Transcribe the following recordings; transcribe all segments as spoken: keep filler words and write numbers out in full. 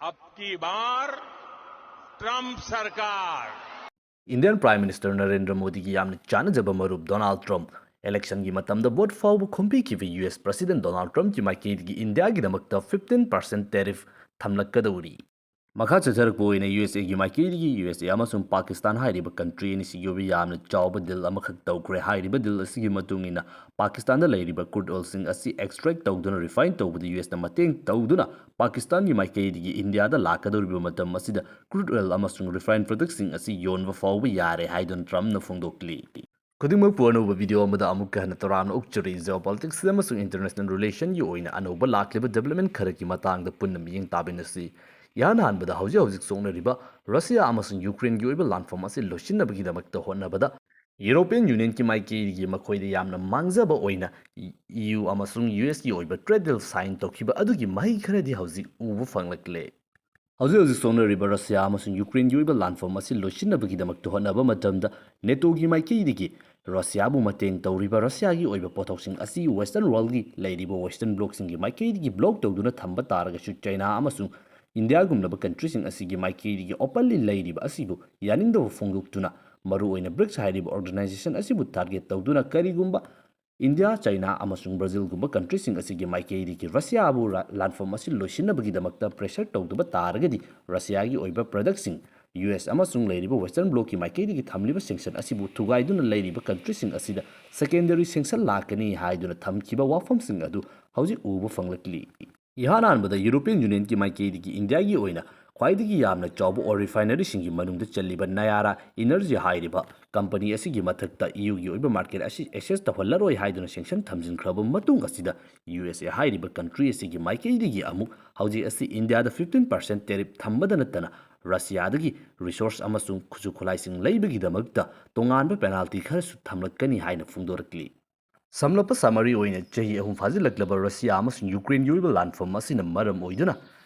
अब की बार ट्रंप सरकार। Indian Prime Minister ꯅꯔꯦꯟꯗ꯭ꯔ ꯃꯣꯗꯤꯒꯤ ꯌꯥꯝꯅ ꯆꯥꯟꯅꯖꯕ ꯃꯔꯨꯞ ꯗꯣꯅꯥꯜꯗ ꯇ꯭ꯔꯝꯞ ꯏꯂꯦꯛꯁꯟꯒꯤ ꯃꯇꯝꯗ ꯚꯣꯠ ꯐꯥꯎꯕ ꯈꯣꯝꯕꯤꯈꯤꯕ ꯌꯨ ꯑꯦꯁ ꯄ꯭ꯔꯁꯤꯗꯦꯟ ꯗꯣꯅꯥꯜꯗ ꯇ꯭ꯔꯝꯞꯀꯤ ꯃꯥꯏꯀꯩꯗꯒꯤ ꯏꯟꯗꯤꯌꯥꯒꯤꯗꯃꯛꯇ fifteen percent tariff ꯊꯝꯂꯛꯀꯗꯧꯔꯤ꯫ ꯃꯈꯥ ꯆꯠꯊꯔꯛꯄ ꯑꯣꯏꯅ ꯌꯨ ꯑꯦꯁ ꯑꯦꯒꯤ ꯃꯥꯏꯀꯩꯗꯒꯤ ꯌꯨ ꯑꯦꯁ ꯑꯦ ꯑꯃꯁꯨꯡ ꯄꯥꯀꯤꯁꯇꯥꯟ ꯍꯥꯏꯔꯤꯕ ꯀꯟꯇ꯭ꯔꯤ ꯑꯅꯤꯁꯤꯒꯤ ꯑꯣꯏꯕ ꯌꯥꯝꯅ ꯆꯥꯎꯕ ꯗꯤꯜ ꯑꯃꯈꯛ ꯇꯧꯈ꯭ꯔꯦ꯫ ꯍꯥꯏꯔꯤꯕ ꯗꯤꯜ ꯑꯁꯤꯒꯤ ꯃꯇꯨꯡ ꯏꯟꯅ ꯄꯥꯀꯤꯁꯇꯥꯟꯗ ꯂꯩꯔꯤꯕ ꯀ꯭ꯔꯨꯗ ꯑꯣꯏꯜꯁꯤꯡ ꯑꯁꯤ ꯑꯦꯛꯁꯇ꯭ꯔꯦꯛ ꯇꯧꯗꯨꯅ ꯔꯤꯐꯥꯏꯟ ꯇꯧꯕꯗ ꯌꯨ ꯑꯦꯁꯅ ꯃꯇꯦꯡ ꯇꯧꯗꯨꯅ ꯄꯥꯀꯤꯁꯇꯥꯟꯒꯤ ꯃꯥꯏꯀꯩꯗꯒꯤ ꯏꯟꯗꯤꯌꯥꯗ ꯂꯥꯛꯀꯗꯧꯔꯤꯕ ꯃꯇꯝ ꯑꯁꯤꯗ ꯀ꯭ꯔꯨꯗ ꯑꯣꯏꯜ ꯑꯃꯁꯨꯡ ꯔꯤꯐꯥꯏꯟ ꯄ꯭ꯔꯗꯛꯁꯤꯡ ꯑꯁꯤ ꯌꯣꯟꯕ ꯐꯥꯎꯕ ꯌꯥꯔꯦ ꯍꯥꯏꯗꯨꯅ ꯇ꯭ꯔꯝꯞꯅ ꯐꯣꯡꯗꯣꯛꯂꯤ꯫ ꯈꯨꯗꯤꯡꯃꯛꯄꯨ ꯑꯅꯧꯕ ꯚꯤꯗꯤꯑꯣ ꯑꯃꯗ ꯑꯃꯨꯛꯀ ꯍꯟꯅ ꯇꯔꯥꯝꯅ ꯑꯣꯛꯆꯔꯤ꯫ Geopolitics ꯑꯃꯁꯨꯡ international relationꯒꯤ ꯑꯣꯏꯅ ꯑꯅꯧꯕ ꯂꯥꯛꯂꯤꯕ development ꯈꯔꯒꯤ ꯃꯇꯥꯡꯗ ꯄꯨꯟꯅ ꯃꯤꯠꯌꯦꯡ ꯇꯥꯃꯤꯟꯅꯁꯤ꯫ ꯏꯍꯥꯟ ꯍꯥꯟꯕꯗ ꯍꯧꯖꯤꯛ ꯍꯧꯖꯤꯛ ꯁꯣꯛꯅꯔꯤꯕ ꯔꯁꯤꯌꯥ ꯑꯃꯁꯨꯡ ꯌꯨꯀ꯭ꯔꯦꯟꯒꯤ ꯑꯣꯏꯕ ꯂꯥꯟꯐꯝ ꯑꯁꯤ ꯂꯣꯏꯁꯤꯟꯅꯕꯒꯤꯗꯃꯛꯇ ꯍꯣꯠꯅꯕꯗ ꯌꯨꯔꯣꯄꯤꯌꯟ ꯌꯨꯅꯤꯌꯟꯒꯤ ꯃꯥꯏꯀꯩꯗꯒꯤ ꯃꯈꯣꯏꯗ ꯌꯥꯝꯅ ꯃꯥꯡꯖꯕ ꯑꯣꯏꯅ ꯏ ꯌꯨ ꯑꯃꯁꯨꯡ ꯌꯨ ꯑꯦꯁꯀꯤ ꯑꯣꯏꯕ ꯇ꯭ꯔꯦꯗ ꯗꯤꯜ ꯁꯥꯏꯟ ꯇꯧꯈꯤꯕ ꯑꯗꯨꯒꯤ ꯃꯍꯩ ꯈꯔꯗꯤ ꯍꯧꯖꯤꯛ ꯎꯕ ꯐꯪꯂꯛꯂꯦ꯫ ꯍꯧꯖꯤꯛ ꯍꯧꯖꯤꯛ ꯁꯣꯛꯅꯔꯤꯕ ꯔꯁꯤꯌꯥ ꯑꯃꯁꯨꯡ ꯌꯨꯀ꯭ꯔꯦꯟꯒꯤ ꯑꯣꯏꯕ ꯂꯥꯟꯐꯝ ꯑꯁꯤ ꯂꯣꯏꯁꯤꯟꯅꯕꯒꯤꯗꯃꯛꯇ ꯍꯣꯠꯅꯕ ꯃꯇꯝꯗ ꯅꯦꯇꯣꯒꯤ ꯃꯥꯏꯀꯩꯗꯒꯤ ꯔꯁꯤꯌꯥꯕꯨ ꯃꯇꯦꯡ ꯇꯧꯔꯤꯕ ꯔꯁꯤꯌꯥꯒꯤ ꯑꯣꯏꯕ ꯄꯣꯠꯊꯣꯛꯁꯤꯡ ꯑꯁꯤ ꯋꯦꯁꯇꯔꯟ ꯋꯥꯔꯜꯒꯤ ꯂꯩꯔꯤꯕ ꯋꯦꯁꯇꯔꯟ ꯕ꯭ꯂꯣꯛꯁꯤꯡꯒꯤ ꯃꯥꯏꯀꯩꯗꯒꯤ ꯕ꯭ꯂꯣꯛ ꯇꯧꯗꯨꯅ ꯊꯝꯕ ꯇꯥꯔꯒꯁꯨ ꯆꯩꯅꯥ ꯑꯃꯁꯨꯡ ꯏꯟꯗꯤꯌꯥꯒꯨꯝꯂꯕ ꯀꯟꯇ꯭ꯔꯤꯁꯤꯡ ꯑꯁꯤꯒꯤ ꯃꯥꯏꯀꯩꯗꯒꯤ ꯑꯣꯄꯟꯂꯤ ꯂꯩꯔꯤꯕ ꯑꯁꯤꯕꯨ ꯌꯥꯅꯤꯡꯗꯕ ꯐꯣꯡꯗꯣꯛꯇꯨꯅ ꯃꯔꯨꯑꯣꯏꯅ ꯕ꯭ꯔꯤꯛꯁ ꯍꯥꯏꯔꯤꯕ ꯑꯣꯔꯒꯅꯥꯏꯖꯦꯁꯟ ꯑꯁꯤꯕꯨ ꯇꯥꯔꯒꯦꯠ ꯇꯧꯗꯨꯅ ꯀꯔꯤꯒꯨꯝꯕ ꯏꯟꯗꯤꯌꯥ, ꯆꯩꯅꯥ ꯑꯃꯁꯨꯡ ꯕ꯭ꯔꯥꯖꯤꯜꯒꯨꯝꯕ ꯀꯟꯇ꯭ꯔꯤꯁꯤꯡ ꯑꯁꯤꯒꯤ ꯃꯥꯏꯀꯩꯗꯒꯤ ꯔꯁꯤꯌꯥꯕꯨ ꯔ- ꯂꯥꯟꯐꯝ ꯑꯁꯤ ꯂꯣꯏꯁꯤꯟꯅꯕꯒꯤꯗꯃꯛꯇ ꯄ꯭ꯔꯦꯁꯔ ꯇꯧꯗꯕ ꯇꯥꯔꯒꯗꯤ ꯔꯁꯤꯌꯥꯒꯤ ꯑꯣꯏꯕ ꯄ꯭ꯔꯗꯛꯁꯤꯡ ꯌꯨ ꯑꯦꯁ ꯑꯃꯁꯨꯡ ꯂꯩꯔꯤꯕ ꯋꯦꯁꯇꯔꯟ ꯕ꯭ꯂꯣꯛꯀꯤ ꯃꯥꯏꯀꯩꯗꯒꯤ ꯊꯝꯂꯤꯕ ꯁꯦꯡꯁꯟ ꯑꯁꯤꯕꯨ ꯊꯨꯒꯥꯏꯗꯨꯅ ꯂꯩꯔꯤꯕ ꯀꯟꯇ꯭ꯔꯤꯁꯤꯡ ꯑꯁꯤꯗ ꯁꯦꯀꯦꯟꯗꯔꯤ ꯁꯦꯡꯁꯟ ꯂꯥꯛꯀꯅꯤ ꯍꯥꯏꯗꯨꯅ ꯊꯝꯈꯤꯕ ꯋꯥꯐꯝꯁꯤꯡ ꯑꯗꯨ ꯍꯧꯖꯤꯛ ꯎꯕ ꯐꯪꯂꯛꯂꯤ꯫ ꯏꯍꯥꯟ ꯍꯥꯟꯕꯗ ꯌꯨꯔꯣꯄꯤꯌꯟ ꯌꯨꯅꯤꯌꯟꯒꯤ ꯃꯥꯏꯀꯩꯗꯒꯤ ꯏꯟꯗꯤꯌꯥꯒꯤ ꯑꯣꯏꯅ ꯈ꯭ꯋꯥꯏꯗꯒꯤ ꯌꯥꯝꯅ ꯆꯥꯎꯕ ꯑꯣꯏꯜ ꯔꯤꯐꯥꯏꯅꯔꯤꯁꯤꯡꯒꯤ ꯃꯅꯨꯡꯗ ꯆꯜꯂꯤꯕ ꯅꯌꯥꯔꯥ ꯏꯅꯔꯖꯤ ꯍꯥꯏꯔꯤꯕ ꯀꯝꯄꯅꯤ ꯑꯁꯤꯒꯤ ꯃꯊꯛꯇ ꯏ ꯌꯨꯒꯤ ꯑꯣꯏꯕ ꯃꯥꯔꯀꯦꯠ ꯑꯁꯤ ꯑꯦꯛꯁꯦꯁ ꯇꯧꯍꯜꯂꯔꯣꯏ ꯍꯥꯏꯗꯨꯅ ꯁꯦꯡꯁꯟ ꯊꯝꯖꯤꯟꯈ꯭ꯔꯕ ꯃꯇꯨꯡ ꯑꯁꯤꯗ ꯌꯨ ꯑꯦꯁ ꯑꯦ ꯍꯥꯏꯔꯤꯕ ꯀꯟꯇ꯭ꯔꯤ ꯑꯁꯤꯒꯤ ꯃꯥꯏꯀꯩꯗꯒꯤ ꯑꯃꯨꯛ ꯍꯧꯖꯤꯛ ꯑꯁꯤ ꯏꯟꯗꯤꯌꯥꯗ fifteen percent tariff ꯊꯝꯕꯗ ꯅꯠꯇꯅ ꯔꯁꯤꯌꯥꯗꯒꯤ ꯔꯤꯁꯣꯔꯁ ꯑꯃꯁꯨꯡ ꯈꯨꯠꯁꯨ ꯈꯨꯠꯂꯥꯏꯁꯤꯡ ꯂꯩꯕꯒꯤꯗꯃꯛꯇ ꯇꯣꯉꯥꯟꯕ ꯄꯦꯅꯥꯜꯇꯤ ꯈꯔꯁꯨ ꯊꯝꯂꯛꯀꯅꯤ ꯍꯥꯏꯅ ꯐꯣꯡꯗꯣꯔꯛꯂꯤ꯫ ꯁꯝꯂꯞꯄ ꯁꯃꯔꯤ ꯑꯣꯏꯅ ꯆꯍꯤ ꯑꯍꯨꯝ ꯐꯥꯖꯤꯜꯂꯛꯂꯕ ꯔꯁꯤꯌꯥ ꯑꯃꯁꯨꯡ ꯌꯨꯀ꯭ꯔꯦꯟꯒꯤ ꯑꯣꯏꯕ ꯂꯥꯟꯐꯝ ꯑꯁꯤꯅ ꯃꯔꯝ ꯑꯣꯏꯗꯨꯅ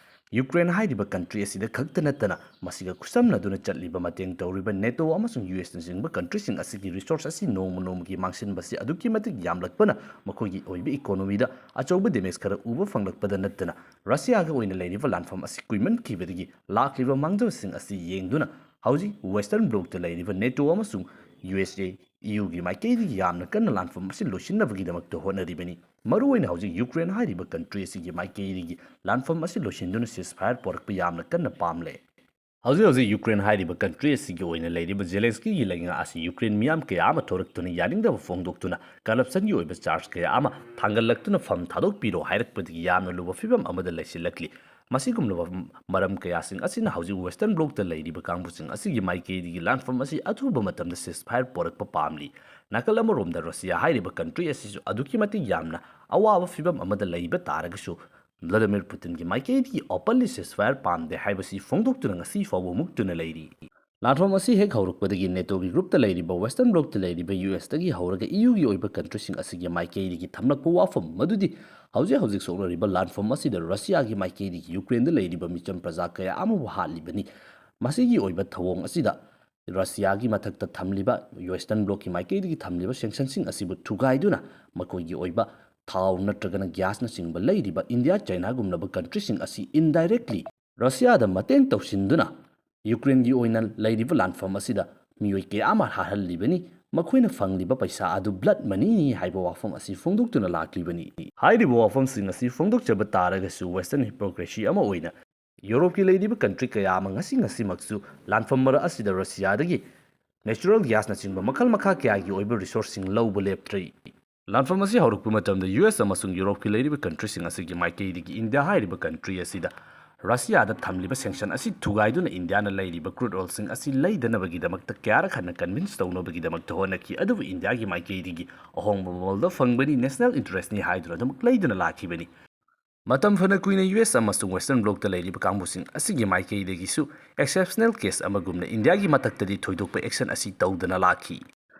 ꯌꯨꯀ꯭ꯔꯦꯟ ꯍꯥꯏꯔꯤꯕ ꯀꯟꯇ꯭ꯔꯤ ꯑꯁꯤꯗ ꯈꯛꯇ ꯅꯠꯇꯅ ꯃꯁꯤꯒ ꯈꯨꯠꯁꯝꯅꯗꯨꯅ ꯆꯠꯂꯤꯕ ꯃꯇꯦꯡ ꯇꯧꯔꯤꯕ ꯅꯦꯇꯣ ꯑꯃꯁꯨꯡ ꯌꯨ ꯑꯦꯁꯅꯆꯤꯡꯕ ꯀꯟꯇ꯭ꯔꯤꯁꯤꯡ ꯑꯁꯤꯒꯤ ꯔꯤꯁꯣꯔꯁ ꯑꯁꯤ ꯅꯣꯡꯃ ꯅꯣꯡꯃꯒꯤ ꯃꯥꯡꯁꯤꯟꯕꯁꯤ ꯑꯗꯨꯛꯀꯤ ꯃꯇꯤꯛ ꯌꯥꯝꯂꯛꯄꯅ ꯃꯈꯣꯏꯒꯤ ꯑꯣꯏꯕ ꯏꯀꯣꯅꯣꯃꯤꯗ ꯑꯆꯧꯕ ꯗꯦꯃꯦꯖ ꯈꯔ ꯎꯕ ꯐꯪꯂꯛꯄꯗ ꯅꯠꯇꯅ ꯔꯁꯤꯌꯥꯒ ꯑꯣꯏꯅ ꯂꯩꯔꯤꯕ ꯂꯥꯟꯐꯝ ꯑꯁꯤ ꯀꯨꯏꯃꯟꯈꯤꯕꯗꯒꯤ ꯂꯥꯛꯂꯤꯕ ꯃꯥꯡꯖꯕꯁꯤꯡ ꯑꯁꯤ ꯌꯦꯡꯗꯨꯅ ꯍꯧꯖꯤꯛ ꯋꯦꯁꯇꯔꯟ ꯕ꯭ꯂꯣꯛꯇ ꯂꯩꯔꯤꯕ ꯅꯦꯇꯣ ꯑꯃꯁꯨꯡ ꯌꯨ ꯑꯦꯁ ꯑꯦ ꯏ ꯌꯨꯒꯤ ꯃꯥꯏꯀꯩꯗꯒꯤ ꯌꯥꯝꯅ ꯀꯟꯅ ꯂꯥꯟꯐꯝ ꯑꯁꯤ ꯂꯣꯏꯁꯤꯟꯅꯕꯒꯤꯗꯃꯛꯇ ꯍꯣꯠꯅꯔꯤꯕꯅꯤ꯫ ꯃꯔꯨꯑꯣꯏꯅ ꯍꯧꯖꯤꯛ ꯌꯨꯀ꯭ꯔꯦꯟ ꯍꯥꯏꯔꯤꯕ ꯀꯟꯇ꯭ꯔꯤ ꯑꯁꯤꯒꯤ ꯃꯥꯏꯀꯩꯗꯒꯤ ꯂꯥꯟꯐꯝ ꯑꯁꯤ ꯂꯣꯏꯁꯤꯟꯗꯨꯅ ceasefire ꯄꯣꯔꯛꯄ ꯌꯥꯝꯅ ꯀꯟꯅ ꯄꯥꯝꯂꯦ꯫ ꯍꯧꯖꯤꯛ ꯍꯧꯖꯤꯛ ꯌꯨꯀ꯭ꯔꯦꯟ ꯍꯥꯏꯔꯤꯕ ꯀꯟꯇ꯭ꯔꯤ ꯑꯁꯤꯒꯤ ꯑꯣꯏꯅ ꯂꯩꯔꯤꯕ ꯖꯦꯂꯦꯟꯁꯀꯤꯒꯤ ꯂꯩꯉꯥꯛ ꯑꯁꯤ ꯌꯨꯀ꯭ꯔꯦꯟ ꯃꯤꯌꯥꯝ ꯀꯌꯥ ꯑꯃ ꯊꯣꯔꯛꯇꯨꯅ ꯌꯥꯅꯤꯡꯗꯕ ꯐꯣꯡꯗꯣꯛꯇꯨꯅ ꯀꯔꯞꯁꯟꯒꯤ ꯑꯣꯏꯕ ꯆꯥꯔꯖ ꯀꯌꯥ ꯑꯃ ꯊꯥꯡꯒꯠꯂꯛꯇꯨꯅ ꯐꯝ ꯊꯥꯗꯣꯛꯄꯤꯔꯣ ꯍꯥꯏꯔꯛꯄꯗꯒꯤ ꯌꯥꯝꯅ ꯂꯨꯕ ꯐꯤꯕꯝ ꯑꯃꯗ ꯂꯩꯁꯤꯜꯂꯛꯂꯤ꯫ ꯃꯁꯤꯒꯨꯝꯂꯕ ꯃꯔꯝ ꯀꯌꯥꯁꯤꯡ ꯑꯁꯤꯅ ꯍꯧꯖꯤꯛ ꯋꯦꯁꯇꯔꯟ ꯕ꯭ꯂꯣꯛꯇ ꯂꯩꯔꯤꯕ ꯀꯥꯡꯕꯨꯁꯤꯡ ꯑꯁꯤꯒꯤ ꯃꯥꯏꯀꯩꯗꯒꯤ ꯂꯥꯟꯐꯝ ꯑꯁꯤ ꯑꯊꯨꯕ ꯃꯇꯝꯗ ceasefire ꯄꯣꯔꯛꯄ ꯄꯥꯝꯂꯤ꯫ ꯅꯥꯀꯜ ꯑꯃꯔꯣꯝꯗ ꯔꯁꯤꯌꯥ ꯍꯥꯏꯔꯤꯕ ꯀꯟꯇ꯭ꯔꯤ ꯑꯁꯤꯁꯨ ꯑꯗꯨꯛꯀꯤ ꯃꯇꯤꯛ ꯌꯥꯝꯅ ꯑꯋꯥꯕ ꯐꯤꯕꯝ ꯑꯃꯗ ꯂꯩꯕ ꯇꯥꯔꯒꯁꯨ ꯚ꯭ꯂꯥꯗꯤꯃꯤꯔ ꯄꯨꯇꯤꯟꯒꯤ ꯃꯥꯏꯀꯩꯗꯒꯤ openly ceasefire ꯄꯥꯝꯗꯦ ꯍꯥꯏꯕꯁꯤ ꯐꯣꯡꯗꯣꯛꯇꯨꯅ ꯉꯁꯤ ꯐꯥꯎꯕ ꯃꯨꯛꯇꯨꯅ ꯂꯩꯔꯤ꯫ ꯂꯥꯟꯐꯝ ꯑꯁꯤ ꯍꯦꯛ ꯍꯧꯔꯛꯄꯗꯒꯤ ꯅꯦꯇꯣꯒꯤ ꯒ꯭ꯔꯨꯞꯇ ꯂꯩꯔꯤꯕ ꯋꯦꯁꯇꯔꯟ ꯕ꯭ꯂꯣꯛꯇ ꯂꯩꯔꯤꯕ ꯌꯨ ꯑꯦꯁꯇꯒꯤ ꯍꯧꯔꯒ ꯏ ꯌꯨꯒꯤ ꯑꯣꯏꯕ ꯀꯟꯇ꯭ꯔꯤꯁꯤꯡ ꯑꯁꯤꯒꯤ ꯃꯥꯏꯀꯩꯗꯒꯤ ꯊꯝꯂꯛꯄ ꯋꯥꯐꯝ ꯃꯗꯨꯗꯤ ꯍꯧꯖꯤꯛ ꯍꯧꯖꯤꯛ ꯁꯣꯛꯅꯔꯤꯕ ꯂꯥꯟꯐꯝ ꯑꯁꯤꯗ ꯔꯁꯤꯌꯥꯒꯤ ꯃꯥꯏꯀꯩꯗꯒꯤ ꯌꯨꯀ꯭ꯔꯦꯟꯗ ꯂꯩꯔꯤꯕ ꯃꯤꯆꯝ ꯄ꯭ꯔꯖꯥ ꯀꯌꯥ ꯑꯃꯕꯨ ꯍꯥꯠꯂꯤꯕꯅꯤ꯫ ꯃꯁꯤꯒꯤ ꯑꯣꯏꯕ ꯊꯧꯑꯣꯡ ꯑꯁꯤꯗ ꯔꯁꯤꯌꯥꯒꯤ ꯃꯊꯛꯇ ꯊꯝꯂꯤꯕ ꯋꯦꯁꯇꯔꯟ ꯕ꯭ꯂꯣꯛꯀꯤ ꯃꯥꯏꯀꯩꯗꯒꯤ ꯊꯝꯂꯤꯕ ꯁꯦꯡꯁꯟꯁꯤꯡ ꯑꯁꯤꯕꯨ ꯊꯨꯒꯥꯏꯗꯨꯅ ꯃꯈꯣꯏꯒꯤ ꯑꯣꯏꯕ ꯊꯥꯎ ꯅꯠꯇ꯭ꯔꯒꯅ ꯒ꯭ꯌꯥꯁꯅꯆꯤꯡꯕ ꯂꯩꯔꯤꯕ ꯏꯟꯗꯤꯌꯥ, ꯆꯥꯏꯅꯥꯒꯨꯝꯂꯕ ꯀꯟꯇ꯭ꯔꯤꯁꯤꯡ ꯑꯁꯤ indirectly ꯔꯁꯤꯌꯥꯗ ꯃꯇꯦꯡ ꯇꯧꯁꯤꯟꯗꯨꯅ ꯌꯨꯀ꯭ꯔꯦꯟꯒꯤ ꯑꯣꯏꯅ ꯂꯩꯔꯤꯕ ꯂꯥꯟꯐꯝ ꯑꯁꯤꯗ ꯃꯤꯑꯣꯏ ꯀꯌꯥ ꯑꯃ ꯍꯥꯠꯍꯜꯂꯤꯕꯅꯤ꯫ ꯃꯈꯣꯏꯅ ꯐꯪꯂꯤꯕ ꯄꯩꯁꯥ ꯑꯗꯨ blood moneyꯅꯤ ꯍꯥꯏꯕ ꯋꯥꯐꯝ ꯑꯁꯤ ꯐꯣꯡꯗꯣꯛꯇꯨꯅ ꯂꯥꯛꯂꯤꯕꯅꯤ꯫ ꯍꯥꯏꯔꯤꯕ ꯋꯥꯐꯝꯁꯤꯡ ꯑꯁꯤ ꯐꯣꯡꯗꯣꯛꯆꯕ ꯇꯥꯔꯒꯁꯨ ꯋꯦꯁꯇꯔꯟ ꯍꯤꯄꯣꯀ꯭ꯔꯦꯁꯤ ꯑꯃ ꯑꯣꯏꯅ ꯌꯨꯔꯣꯞꯀꯤ ꯂꯩꯔꯤꯕ ꯀꯟꯇ꯭ꯔꯤ ꯀꯌꯥ ꯑꯃ ꯉꯁꯤ ꯉꯁꯤꯃꯛꯁꯨ ꯂꯥꯟꯐꯝ ꯃꯔꯛ ꯑꯁꯤꯗ ꯔꯁꯤꯌꯥꯗꯒꯤ ꯅꯦꯆꯔꯦꯜ ꯒ꯭ꯌꯥꯁꯅꯆꯤꯡꯕ ꯃꯈꯜ ꯃꯈꯥ ꯀꯌꯥꯒꯤ ꯑꯣꯏꯕ ꯔꯤꯁꯣꯔꯁꯁꯤꯡ ꯂꯧꯕ ꯂꯦꯞꯇ꯭ꯔꯤ꯫ ꯂꯥꯟꯐꯝ ꯑꯁꯤ ꯍꯧꯔꯛꯄ ꯃꯇꯝꯗ ꯌꯨ ꯑꯦꯁ ꯑꯃꯁꯨꯡ ꯌꯨꯔꯣꯞꯀꯤ ꯂꯩꯔꯤꯕ ꯀꯟꯇ꯭ꯔꯤꯁꯤꯡ ꯑꯁꯤꯒꯤ ꯃꯥꯏꯀꯩꯗꯒꯤ ꯏꯟꯗꯤꯌꯥ ꯍꯥꯏꯔꯤꯕ ꯀꯟꯇ꯭ꯔꯤ ꯑꯁꯤꯗ ꯔꯁꯤꯌꯥꯗ ꯊꯝꯂꯤꯕ ꯁꯦꯡꯁꯟ ꯑꯁꯤ ꯊꯨꯒꯥꯏꯗꯨꯅ ꯏꯟꯗꯤꯌꯥꯅ ꯂꯩꯔꯤꯕ ꯀ꯭ꯔꯨꯗ ꯑꯣꯏꯜꯁꯤꯡ ꯑꯁꯤ ꯂꯩꯗꯅꯕꯒꯤꯗꯃꯛꯇ ꯀꯌꯥꯔꯛ ꯍꯟꯅ ꯀꯟꯚꯤꯟꯁ ꯇꯧꯅꯕꯒꯤꯗꯃꯛꯇ ꯍꯣꯠꯅꯈꯤ, ꯑꯗꯨꯕꯨ ꯏꯟꯗꯤꯌꯥꯒꯤ ꯃꯥꯏꯀꯩꯗꯒꯤ ꯑꯍꯣꯡꯕ ꯃꯃꯜꯗ ꯐꯪꯕꯅꯤ, ꯅꯦꯁꯅꯦꯜ ꯏꯟꯇꯔꯦꯁꯅꯤ ꯍꯥꯏꯗꯨꯅ ꯑꯗꯨꯃꯛ ꯂꯩꯗꯨꯅ ꯂꯥꯛꯈꯤꯕꯅꯤ꯫ ꯃꯇꯝ ꯐꯅ ꯀꯨꯏꯅ ꯌꯨ ꯑꯦꯁ ꯑꯃꯁꯨꯡ ꯋꯦꯁꯇꯔꯟ ꯕ꯭ꯂꯣꯛꯇ ꯂꯩꯔꯤꯕ ꯀꯥꯡꯕꯨꯁꯤꯡ ꯑꯁꯤꯒꯤ ꯃꯥꯏꯀꯩꯗꯒꯤꯁꯨ exceptional case ꯑꯃꯒꯨꯝꯅ ꯏꯟꯗꯤꯌꯥꯒꯤ ꯃꯊꯛꯇꯗꯤ ꯊꯣꯏꯗꯣꯛꯄ ꯑꯦꯛꯁꯟ ꯑꯁꯤ ꯇꯧꯗꯅ ꯂꯥꯛꯈꯤ꯫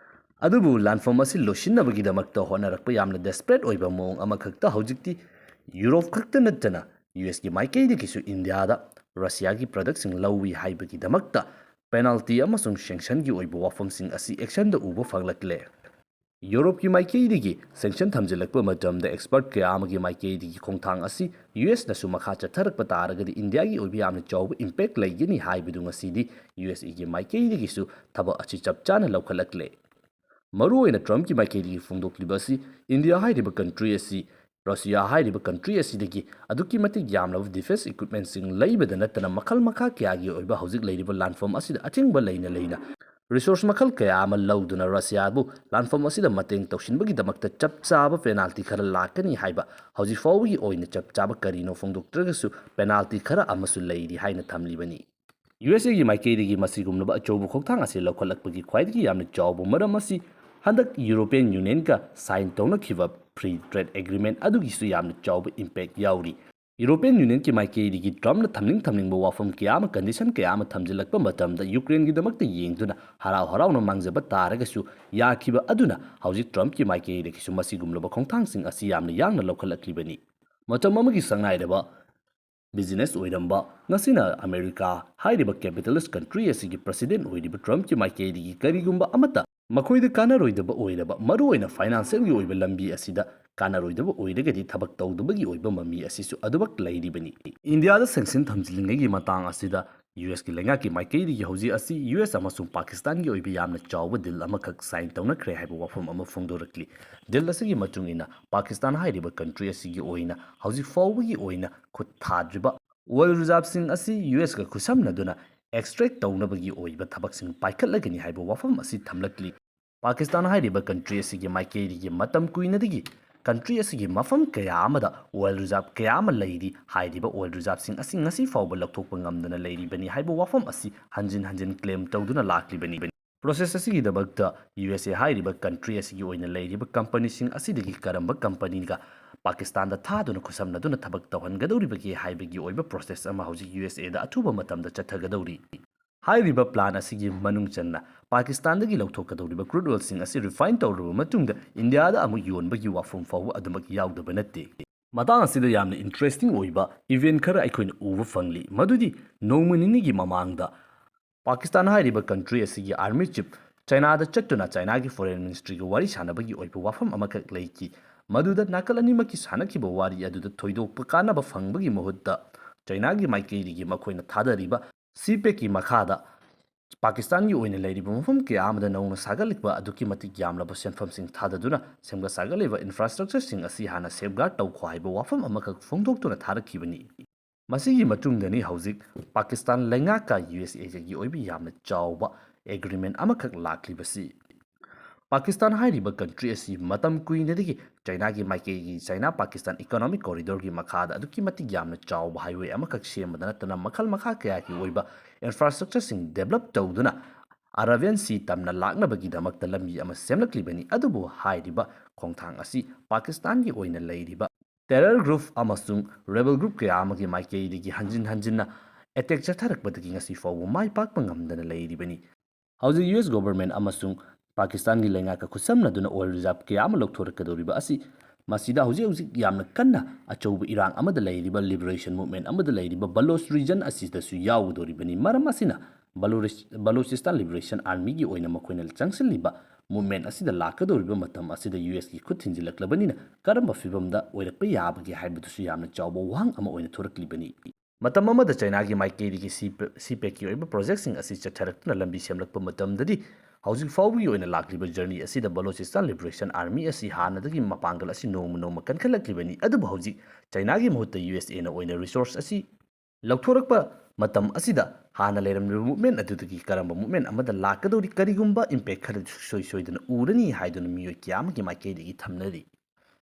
ꯑꯗꯨꯕꯨ ꯂꯥꯟꯐꯝ ꯑꯁꯤ ꯂꯣꯏꯁꯤꯟꯅꯕꯒꯤꯗꯃꯛꯇ ꯍꯣꯠꯅꯔꯛꯄ ꯌꯥꯝꯅ desperate ꯑꯣꯏꯕ ꯃꯑꯣꯡ ꯑꯃꯈꯛꯇ ꯍꯧꯖꯤꯛꯇꯤ ꯌꯨꯔꯣꯞ ꯈꯛꯇ ꯅꯠꯇꯅ ꯌꯨ ꯑꯦꯁꯀꯤ ꯃꯥꯏꯀꯩꯗꯒꯤꯁꯨ ꯏꯟꯗꯤꯌꯥꯗ ꯔꯁꯤꯌꯥꯒꯤ ꯄ꯭ꯔꯗꯛꯁꯤꯡ ꯂꯧꯏ ꯍꯥꯏꯕꯒꯤꯗꯃꯛꯇ ꯄꯦꯅꯥꯜꯇꯤ ꯑꯃꯁꯨꯡ ꯁꯦꯡꯁꯟꯒꯤ ꯑꯣꯏꯕ ꯋꯥꯐꯝꯁꯤꯡ ꯑꯁꯤ ꯑꯦꯛꯁꯟꯗ ꯎꯕ ꯐꯪꯂꯛꯂꯦ꯫ ꯌꯨꯔꯣꯞꯀꯤ ꯃꯥꯏꯀꯩꯗꯒꯤ ꯁꯦꯡꯁꯟ ꯊꯝꯖꯤꯜꯂꯛꯄ ꯃꯇꯝꯗ ꯑꯦꯛꯁꯄꯔꯠ ꯀꯌꯥ ꯑꯃꯒꯤ ꯃꯥꯏꯀꯩꯗꯒꯤ ꯈꯣꯡꯊꯥꯡ ꯑꯁꯤ ꯌꯨ ꯑꯦꯁꯅꯁꯨ ꯃꯈꯥ ꯆꯠꯊꯔꯛꯄ ꯇꯥꯔꯒꯗꯤ ꯏꯟꯗꯤꯌꯥꯒꯤ ꯑꯣꯏꯕ ꯌꯥꯝꯅ ꯆꯥꯎꯕ ꯏꯝꯄꯦꯛ ꯂꯩꯒꯅꯤ ꯍꯥꯏꯕꯗꯨ ꯉꯁꯤꯗꯤ ꯌꯨ ꯑꯦꯁ ꯑꯦꯒꯤ ꯃꯥꯏꯀꯩꯗꯒꯤꯁꯨ ꯊꯕꯛ ꯑꯁꯤ ꯆꯞ ꯆꯥꯅ ꯂꯧꯈꯠꯂꯛꯂꯦ꯫ ꯃꯔꯨꯑꯣꯏꯅ ꯇ꯭ꯔꯝꯞꯀꯤ ꯃꯥꯏꯀꯩꯗꯒꯤ ꯐꯣꯡꯗꯣꯛꯂꯤꯕ ꯑꯁꯤ ꯏꯟꯗꯤꯌꯥ ꯍꯥꯏꯔꯤꯕ ꯀꯟꯇ꯭ꯔꯤ ꯑꯁꯤ ꯔꯁꯤꯌꯥ ꯍꯥꯏꯔꯤꯕ ꯀꯟꯇ꯭ꯔꯤ ꯑꯁꯤꯗꯒꯤ ꯑꯗꯨꯛꯀꯤ ꯃꯇꯤꯛ ꯌꯥꯝꯂꯕ ꯗꯤꯐꯦꯟꯁ ꯏꯀ꯭ꯋꯤꯞꯃꯦꯟꯁꯤꯡ ꯂꯩꯕꯗ ꯅꯠꯇꯅ ꯃꯈꯜ ꯃꯈꯥ ꯀꯌꯥꯒꯤ ꯑꯣꯏꯕ ꯍꯧꯖꯤꯛ ꯂꯩꯔꯤꯕ ꯂꯥꯟꯐꯝ ꯑꯁꯤꯗ ꯑꯊꯤꯡꯕ ꯂꯩꯅ ꯂꯩꯅ ꯔꯤꯁꯣꯔꯁ ꯃꯈꯜ ꯀꯌꯥ ꯑꯃ ꯂꯧꯗꯨꯅ ꯔꯁꯤꯌꯥꯕꯨ ꯂꯥꯟꯐꯝ ꯑꯁꯤꯗ ꯃꯇꯦꯡ ꯇꯧꯁꯤꯟꯕꯒꯤꯗꯃꯛꯇ ꯆꯞ ꯆꯥꯕ ꯄꯦꯅꯥꯜꯇꯤ ꯈꯔ ꯂꯥꯛꯀꯅꯤ ꯍꯥꯏꯕ ꯍꯧꯖꯤꯛ ꯐꯥꯎꯕꯒꯤ ꯑꯣꯏꯅ ꯆꯞ ꯆꯥꯕ ꯀꯔꯤꯅꯣ ꯐꯣꯡꯗꯣꯛꯇ꯭ꯔꯒꯁꯨ ꯄꯦꯅꯥꯜꯇꯤ ꯈꯔ ꯑꯃꯁꯨ ꯂꯩꯔꯤ ꯍꯥꯏꯅ ꯊꯝꯂꯤꯕꯅꯤ꯫ ꯌꯨ ꯑꯦꯁ ꯑꯦꯒꯤ ꯃꯥꯏꯀꯩꯗꯒꯤ ꯃꯁꯤꯒꯨꯝꯂꯕ ꯑꯆꯧꯕ ꯈꯣꯡꯊꯥꯡ ꯑꯁꯤ ꯂꯧꯈꯠꯂꯛꯄꯒꯤ ꯈ꯭ꯋꯥꯏꯗꯒꯤ ꯌꯥꯝꯅ ꯆꯥꯎꯕ ꯃꯔꯝ ꯑꯁꯤ ꯍꯟꯗꯛ ꯌꯨꯔꯣꯄꯤꯌꯟ ꯌꯨꯅꯤꯌꯟꯒ ꯁꯥꯏꯟ ꯇꯧꯅꯈꯤꯕ ꯐ꯭ꯔꯤ ꯇ꯭ꯔꯦꯗ ꯑꯦꯒ꯭ꯔꯤꯃꯦꯟ ꯑꯗꯨꯒꯤꯁꯨ ꯌꯥꯝꯅ ꯆꯥꯎꯕ ꯏꯝꯄꯦꯛ ꯌꯥꯎꯔꯤ꯫ ꯌꯨꯔꯣꯄꯤꯌꯟ ꯌꯨꯅꯤꯌꯟꯒꯤ ꯃꯥꯏꯀꯩꯗꯒꯤ ꯇ꯭ꯔꯝꯞꯅ ꯊꯝꯅꯤꯡ ꯊꯝꯅꯤꯡꯕ ꯋꯥꯐꯝ ꯀꯌꯥ ꯑꯃ ꯀꯟꯗꯤꯁꯟ ꯀꯌꯥ ꯑꯃ ꯊꯝꯖꯤꯜꯂꯛꯄ ꯃꯇꯝꯗ ꯌꯨꯀ꯭ꯔꯦꯟꯒꯤꯗꯃꯛꯇ ꯌꯦꯡꯗꯨꯅ ꯍꯔꯥꯎ ꯍꯔꯥꯎꯅ ꯃꯥꯡꯖꯕ ꯇꯥꯔꯒꯁꯨ ꯌꯥꯈꯤꯕ ꯑꯗꯨꯅ ꯍꯧꯖꯤꯛ ꯇ꯭ꯔꯝꯞꯀꯤ ꯃꯥꯏꯀꯩꯗꯒꯤꯁꯨ ꯃꯁꯤꯒꯨꯝꯂꯕ ꯈꯣꯡꯊꯥꯡꯁꯤꯡ ꯑꯁꯤ ꯌꯥꯝꯅ ꯌꯥꯡꯅ ꯂꯧꯈꯠꯂꯛꯂꯤꯕꯅꯤ꯫ ꯃꯇꯝ ꯑꯃꯒꯤ ꯁꯛꯅꯥꯏꯔꯕ ꯕꯤꯖꯤꯅꯦꯁ ꯑꯣꯏꯔꯝꯕ, ꯉꯁꯤꯅ ꯑꯃꯦꯔꯤꯀꯥ ꯍꯥꯏꯔꯤꯕ ꯀꯦꯄꯤꯇꯦꯂꯤꯁ ꯀꯟꯇ꯭ꯔꯤ ꯑꯁꯤꯒꯤ ꯄ꯭ꯔꯁꯤꯗꯦꯟ ꯑꯣꯏꯔꯤꯕ ꯇ꯭ꯔꯝꯞꯀꯤ ꯃꯥꯏꯀꯩꯗꯒꯤ ꯀꯔꯤꯒꯨꯝꯕ ꯑꯃꯠꯇ ꯃꯈꯣꯏꯗ ꯀꯥꯟꯅꯔꯣꯏꯗꯕ ꯑꯣꯏꯔꯕ, ꯃꯔꯨꯑꯣꯏꯅ ꯐꯥꯏꯅꯥꯟꯁꯤꯌꯦꯜꯒꯤ ꯑꯣꯏꯕ ꯂꯝꯕꯤ ꯑꯁꯤꯗ ꯀꯥꯟꯅꯔꯣꯏꯗꯕ ꯑꯣꯏꯔꯒꯗꯤ ꯊꯕꯛ ꯇꯧꯗꯕꯒꯤ ꯑꯣꯏꯕ ꯃꯃꯤ ꯑꯁꯤꯁꯨ ꯑꯗꯨꯃꯛ ꯂꯩꯔꯤꯕꯅꯤ꯫ ꯏꯟꯗꯤꯌꯥꯗ ꯁꯦꯡꯁꯟ ꯊꯝꯖꯤꯜꯂꯤꯉꯩꯒꯤ ꯃꯇꯥꯡ ꯑꯁꯤꯗ ꯌꯨ ꯑꯦꯁꯀꯤ ꯂꯩꯉꯥꯛꯀꯤ ꯃꯥꯏꯀꯩꯗꯒꯤ ꯍꯧꯖꯤꯛ ꯑꯁꯤ ꯌꯨ ꯑꯦꯁ ꯑꯃꯁꯨꯡ ꯄꯥꯀꯤꯁꯇꯥꯟꯒꯤ ꯑꯣꯏꯕ ꯌꯥꯝꯅ ꯆꯥꯎꯕ ꯗꯤꯜ ꯑꯃꯈꯛ ꯁꯥꯏꯟ ꯇꯧꯅꯈ꯭ꯔꯦ ꯍꯥꯏꯕ ꯋꯥꯐꯝ ꯑꯃ ꯐꯣꯡꯗꯣꯔꯛꯂꯤ꯫ ꯗꯤꯜ ꯑꯁꯤꯒꯤ ꯃꯇꯨꯡ ꯏꯟꯅ ꯄꯥꯀꯤꯁꯇꯥꯟ ꯍꯥꯏꯔꯤꯕ ꯀꯟꯇ꯭ꯔꯤ ꯑꯁꯤꯒꯤ ꯑꯣꯏꯅ ꯍꯧꯖꯤꯛ ꯐꯥꯎꯕꯒꯤ ꯑꯣꯏꯅ ꯈꯨꯠ ꯊꯥꯗ꯭ꯔꯤꯕ ꯑꯣꯏꯜ ꯔꯤꯖꯥꯔꯚꯁꯤꯡ ꯑꯁꯤ ꯌꯨ ꯑꯦꯁꯀ ꯈꯨꯠꯁꯝꯅꯗꯨꯅ ꯑꯦꯛꯁꯇ꯭ꯔꯦꯛ ꯇꯧꯅꯕꯒꯤ ꯑꯣꯏꯕ ꯊꯕꯛꯁꯤꯡ ꯄꯥꯏꯈꯠꯂꯒꯅꯤ ꯍꯥꯏꯕ ꯋꯥꯐꯝ ꯑꯁꯤ ꯊꯝꯂꯛꯂꯤ꯫ ꯄꯥꯀꯤꯁꯇꯥꯟ ꯍꯥꯏꯔꯤꯕ ꯀꯟꯇ꯭ꯔꯤ ꯑꯁꯤꯒꯤ ꯃꯥꯏꯀꯩꯗꯒꯤ ꯃꯇꯝ ꯀꯨꯏꯅꯗꯒꯤ ꯀꯟꯇ꯭ꯔꯤ ꯑꯁꯤꯒꯤ ꯃꯐꯝ ꯀꯌꯥ ꯑꯃꯗ ꯑꯣꯏꯜ ꯔꯤꯖꯥꯔꯚ ꯀꯌꯥ ꯑꯃ ꯂꯩꯔꯤ꯫ ꯍꯥꯏꯔꯤꯕ ꯑꯣꯏꯜ ꯔꯤꯖꯥꯔꯚꯁꯤꯡ ꯑꯁꯤ ꯉꯁꯤ ꯐꯥꯎꯕ ꯂꯧꯊꯣꯛꯄ ꯉꯝꯗꯅ ꯂꯩꯔꯤꯕꯅꯤ ꯍꯥꯏꯕ ꯋꯥꯐꯝ ꯑꯁꯤ ꯍꯟꯖꯤꯟ ꯍꯟꯖꯤꯟ ꯀ꯭ꯂꯦꯝ ꯇꯧꯗꯨꯅ ꯂꯥꯛꯂꯤꯕꯅꯤ꯫ ꯄ꯭ꯔꯣꯁꯦꯁ ꯑꯁꯤꯒꯤꯗꯃꯛꯇ ꯌꯨ ꯑꯦꯁ ꯑꯦ ꯍꯥꯏꯔꯤꯕ ꯀꯟꯇ꯭ꯔꯤ ꯑꯁꯤꯒꯤ ꯑꯣꯏꯅ ꯂꯩꯔꯤꯕ ꯀꯝꯄꯅꯤꯁꯤꯡ ꯑꯁꯤꯗꯒꯤ ꯀꯔꯝꯕ ꯀꯝꯄꯅꯤꯒ ꯄꯥꯀꯤꯁꯇꯥꯟꯗ ꯊꯥꯗꯨꯅ ꯈꯨꯠꯁꯝꯅꯗꯨꯅ ꯊꯕꯛ ꯇꯧꯍꯟꯒꯗꯧꯔꯤꯕꯒꯦ ꯍꯥꯏꯕꯒꯤ ꯑꯣꯏꯕ ꯄ꯭ꯔꯣꯁꯦꯁ ꯑꯃ ꯍꯧꯖꯤꯛ ꯌꯨ ꯑꯦꯁ ꯑꯦꯗ ꯑꯊꯨꯕ ꯃꯇꯝꯗ ꯆꯠꯊꯒꯗꯧꯔꯤ꯫ ꯍꯥꯏꯔꯤꯕ ꯄ꯭ꯂꯥꯟ ꯑꯁꯤꯒꯤ ꯃꯅꯨꯡ ꯆꯟꯅ ꯄꯥꯀꯤꯁꯇꯥꯟꯗꯒꯤ ꯂꯧꯊꯣꯛꯀꯗꯧꯔꯤꯕ ꯀ꯭ꯔꯨꯗ ꯑꯣꯏꯜꯁꯤꯡ ꯑꯁꯤ ꯔꯤꯐꯥꯏꯟ ꯇꯧꯔꯕ ꯃꯇꯨꯡꯗ ꯏꯟꯗꯤꯌꯥꯗ ꯑꯃꯨꯛ ꯌꯣꯟꯕꯒꯤ ꯋꯥꯐꯝ ꯐꯥꯎꯕ ꯑꯗꯨꯃꯛ ꯌꯥꯎꯗꯕ ꯅꯠꯇꯦ꯫ ꯃꯇꯥꯡ ꯑꯁꯤꯗ ꯌꯥꯝꯅ interesting ꯑꯣꯏꯕ event ꯈꯔ ꯑꯩꯈꯣꯏꯅ ꯎꯕ ꯐꯪꯂꯤ꯫ ꯃꯗꯨꯗꯤ ꯅꯣꯡꯃ ꯅꯤꯅꯤꯒꯤ ꯃꯃꯥꯡꯗ ꯄꯥꯀꯤꯁꯇꯥꯟ ꯍꯥꯏꯔꯤꯕ country ꯑꯁꯤꯒꯤ army chief ꯆꯥꯏꯅꯥꯗ ꯆꯠꯇꯨꯅ ꯆꯥꯏꯅꯥꯒꯤ foreign ministryꯒ ꯋꯥꯔꯤ ꯁꯥꯟꯅꯕꯒꯤ ꯑꯣꯏꯕ ꯋꯥꯐꯝ ꯑꯃꯈꯛ ꯂꯩꯈꯤ꯫ ꯃꯗꯨꯗ ꯅꯥꯀꯜ ꯑꯅꯤꯃꯛꯀꯤ ꯁꯥꯟꯅꯈꯤꯕ ꯋꯥꯔꯤ ꯑꯗꯨꯗ ꯊꯣꯏꯗꯣꯛꯄ ꯀꯥꯟꯅꯕ ꯐꯪꯕꯒꯤ ꯃꯍꯨꯠꯇ ꯆꯥꯏꯅꯥꯒꯤ ꯃꯥꯏꯀꯩꯗꯒꯤ ꯃꯈꯣꯏꯅ ꯊꯥꯗꯔꯤꯕ CPECꯀꯤ ꯃꯈꯥꯗ ꯄꯥꯀꯤꯁꯇꯥꯟꯒꯤ ꯑꯣꯏꯅ ꯂꯩꯔꯤꯕ ꯃꯐꯝ ꯀꯌꯥ ꯑꯃꯗ ꯅꯧꯅ ꯁꯥꯒꯠꯂꯛꯄ ꯑꯗꯨꯛꯀꯤ ꯃꯇꯤꯛ ꯌꯥꯝꯂꯕ ꯁꯦꯟꯐꯝꯁꯤꯡ ꯊꯥꯗꯗꯨꯅ ꯁꯦꯝꯒꯠ ꯁꯥꯒꯠꯂꯤꯕ infrastructureꯁꯤꯡ ꯑꯁꯤ ꯍꯥꯟꯅ safeguard ꯇꯧꯈꯣ ꯍꯥꯏꯕ ꯋꯥꯐꯝ ꯑꯃꯈꯛ ꯐꯣꯡꯗꯣꯛꯇꯨꯅ ꯊꯥꯔꯛꯈꯤꯕꯅꯤ꯫ ꯃꯁꯤꯒꯤ ꯃꯇꯨꯡꯗꯅꯤ ꯍꯧꯖꯤꯛ ꯄꯥꯀꯤꯁꯇꯥꯟ ꯂꯩꯉꯥꯛꯀ USAꯒꯤ ꯑꯣꯏꯕ ꯌꯥꯝꯅ ꯆꯥꯎꯕ agreement ꯑꯃꯈꯛ ꯂꯥꯛꯂꯤꯕꯁꯤ꯫ ꯄꯥꯀꯤꯁꯇꯥꯟ ꯍꯥꯏꯔꯤꯕ country ꯑꯁꯤ ꯃꯇꯝ ꯀꯨꯏꯅꯗꯒꯤ ꯆꯥꯏꯅꯥꯒꯤ ꯃꯥꯏꯀꯩꯒꯤ ꯆꯥꯏꯅꯥ ꯄꯥꯀꯤꯁꯇꯥꯟ economic corridorꯒꯤ ꯃꯈꯥꯗ ꯑꯗꯨꯛꯀꯤ ꯃꯇꯤꯛ ꯌꯥꯝꯅ ꯆꯥꯎꯕ highway ꯑꯃꯈꯛ ꯁꯦꯝꯕꯗ ꯅꯠꯇꯅ ꯃꯈꯜ ꯃꯈꯥ ꯀꯌꯥꯒꯤ ꯑꯣꯏꯕ infrastructureꯁꯤꯡ develop ꯇꯧꯗꯨꯅ Arabian Sea ꯇꯝꯅ ꯂꯥꯛꯅꯕꯒꯤꯗꯃꯛꯇ ꯂꯝꯕꯤ ꯑꯃ ꯁꯦꯝꯂꯛꯂꯤꯕꯅꯤ꯫ ꯑꯗꯨꯕꯨ ꯍꯥꯏꯔꯤꯕ ꯈꯣꯡꯊꯥꯡ ꯑꯁꯤ ꯄꯥꯀꯤꯁꯇꯥꯟꯒꯤ ꯑꯣꯏꯅ ꯂꯩꯔꯤꯕ terror group ꯑꯃꯁꯨꯡ rebel group ꯀꯌꯥ ꯑꯃꯒꯤ ꯃꯥꯏꯀꯩꯗꯒꯤ ꯍꯟꯖꯤꯟ ꯍꯟꯖꯤꯟꯅ attack ꯆꯠꯊꯔꯛꯄꯗꯒꯤ ꯉꯁꯤ ꯐꯥꯎꯕ ꯃꯥꯏ ꯄꯥꯛꯄ ꯉꯝꯗꯅ ꯂꯩꯔꯤꯕꯅꯤ꯫ ꯍꯧꯖꯤꯛ US government ꯑꯃꯁꯨꯡ ꯄꯥꯀꯤꯁꯇꯥꯟꯒꯤ ꯂꯩꯉꯥꯛꯀ ꯈꯨꯠꯁꯝꯅꯗꯨꯅ oil reserve ꯀꯌꯥ ꯑꯃ ꯂꯧꯊꯣꯔꯛꯀꯗꯧꯔꯤꯕ ꯑꯁꯤ, ꯃꯁꯤꯗ ꯍꯧꯖꯤꯛ ꯍꯧꯖꯤꯛ ꯌꯥꯝꯅ ꯀꯟꯅ ꯑꯆꯧꯕ ꯏꯔꯥꯡ ꯑꯃꯗ ꯂꯩꯔꯤꯕ liberation movement ꯑꯃꯗ ꯂꯩꯔꯤꯕ Baloch region ꯑꯁꯤꯗꯁꯨ ꯌꯥꯎꯒꯗꯧꯔꯤꯕꯅꯤ꯫ ꯃꯔꯝ ꯑꯁꯤꯅ Baloch-, Balochistan Liberation Armyꯒꯤ ꯑꯣꯏꯅ ꯃꯈꯣꯏꯅ ꯆꯪꯁꯤꯜꯂꯤꯕ movement ꯑꯁꯤꯗ ꯂꯥꯛꯀꯗꯧꯔꯤꯕ ꯃꯇꯝ ꯑꯁꯤꯗ USꯀꯤ ꯈꯨꯠ ꯊꯤꯟꯖꯤꯜꯂꯛꯂꯕꯅꯤꯅ ꯀꯔꯝꯕ ꯐꯤꯕꯝꯗ ꯑꯣꯏꯔꯛꯄ ꯌꯥꯕꯒꯦ ꯍꯥꯏꯕꯗꯨꯁꯨ ꯌꯥꯝꯅ ꯆꯥꯎꯕ ꯋꯥꯍꯪ ꯑꯃ ꯑꯣꯏꯅ ꯊꯣꯔꯛꯂꯤꯕꯅꯤ꯫ ꯃꯇꯝ ꯑꯃꯗ ꯆꯥꯏꯅꯥꯒꯤ ꯃꯥꯏꯀꯩꯗꯒꯤ ꯁꯤ-, CPECꯀꯤ ꯑꯣꯏꯕ projectꯁꯤꯡ ꯑꯁꯤ ꯆꯠꯊꯔꯛꯇꯨꯅ ꯂꯝꯕꯤ ꯁꯦꯝꯂꯛꯄ ꯃꯇꯝꯗꯗꯤ ꯍꯧꯖꯤꯛ ꯐꯥꯎꯕꯒꯤ ꯑꯣꯏꯅ ꯂꯥꯛꯂꯤꯕ journey ꯑꯁꯤꯗ Balochistan Liberation Army ꯑꯁꯤ ꯍꯥꯟꯅꯗꯒꯤ ꯃꯄꯥꯡꯒꯜ ꯑꯁꯤ ꯅꯣꯡꯃ ꯅꯣꯡꯃ ꯀꯟꯈꯠꯂꯛꯂꯤꯕꯅꯤ꯫ ꯑꯗꯨꯕꯨ ꯍꯧꯖꯤꯛ ꯆꯥꯏꯅꯥꯒꯤ ꯃꯍꯨꯠꯇ USAꯅ ꯑꯣꯏꯅ resource ꯑꯁꯤ ꯂꯧꯊꯣꯔꯛꯄ ꯃꯇꯝ ꯑꯁꯤꯗ ꯍꯥꯟꯅ ꯂꯩꯔꯝꯂꯤꯕ movement ꯑꯗꯨꯗꯒꯤ ꯀꯔꯝꯕ movement ꯑꯃꯗ ꯂꯥꯛꯀꯗꯧꯔꯤ, ꯀꯔꯤꯒꯨꯝꯕ impact ꯈꯔꯗꯤ ꯁꯨꯡꯁꯣꯏ ꯁꯣꯏꯗꯅ ꯎꯔꯅꯤ ꯍꯥꯏꯗꯨꯅ ꯃꯤꯑꯣꯏ ꯀꯌꯥ ꯑꯃꯒꯤ ꯃꯥꯏꯀꯩꯗꯒꯤ ꯊꯝꯅꯔꯤ꯫